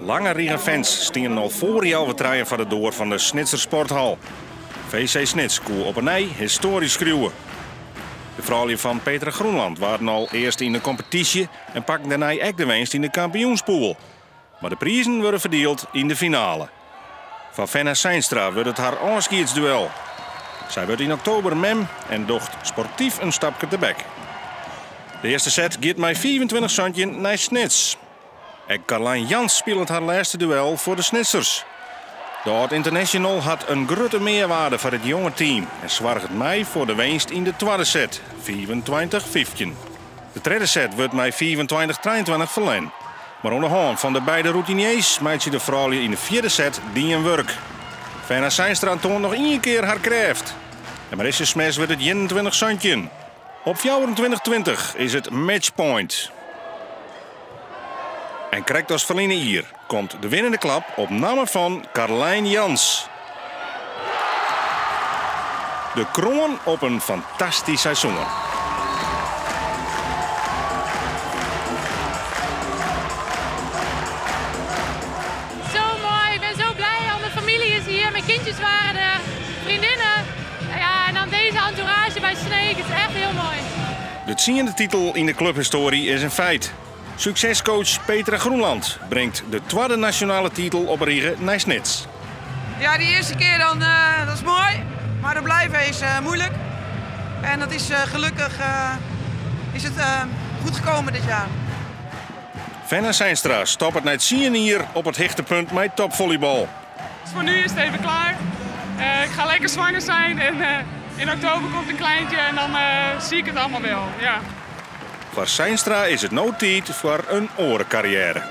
Lange rigen fans stienen al foar healwei trijen foar de doar fan de Snitser Sporthal. VC Snits koe op 'e nij histoarje skriuwe. De froulju fan Petra Groenland waarden al earste yn de kompetysje en pakten dêrnei ek de winst yn de kampioenspûl. Mar de prizen wurde ferdield yn de finale. Foar Fenna Zeinstra wurdt it har ôfskiedsduel. Sy wurdt yn oktober mem en docht sportyf in stapke tebek. De earste set giet mei 25-17 nei Snits. Ek Carlijn Jans spilet har lêste duel foar de Snitsers. De âld-international hat in grutte mearwaarde foar it jonge team en soarget mei foar de winst yn de twadde set, 25-15. De tredde set wurdt mei 25-23 ferlern. Mar oan de hân fan de beide routiniers meitsje de froulju yn de fjirde set dien wurk. Fenna Zeinstra toant noch ien kear har krêft. En mei dizze smash wurdt it 21-17. Op 24-20 is it matchpoint. En krekt as ferline jier komt de winnende klap op namme fan Carlijn Jans. De kroan op in fantastysk seizoen. Zo mooi, ik ben zo blij. Al mijn familie is hier, mijn kindjes waren er, vriendinnen. Ja, en dan deze entourage bij Sneek, het is echt heel mooi. De 10e titel yn de kluphistoarje is in feit. Suksescoach Petra Groenland bringt de twadde nasjonale titel op rige nei Snits. Ja, die eerste keer dan, dat is mooi. Maar er blijven is moeilijk. En dat is gelukkig is het goed gekomen dit jaar. Fenna Zeinstra stoppet nei 10 jier op it hichtepunt mei topfollybal. Dus voor nu is het even klaar. Ik ga lekker zwanger zijn en in oktober komt een kleintje en dan zie ik het allemaal wel. Ja. Foar Zeinstra is it no tiid foar in oare karriêre.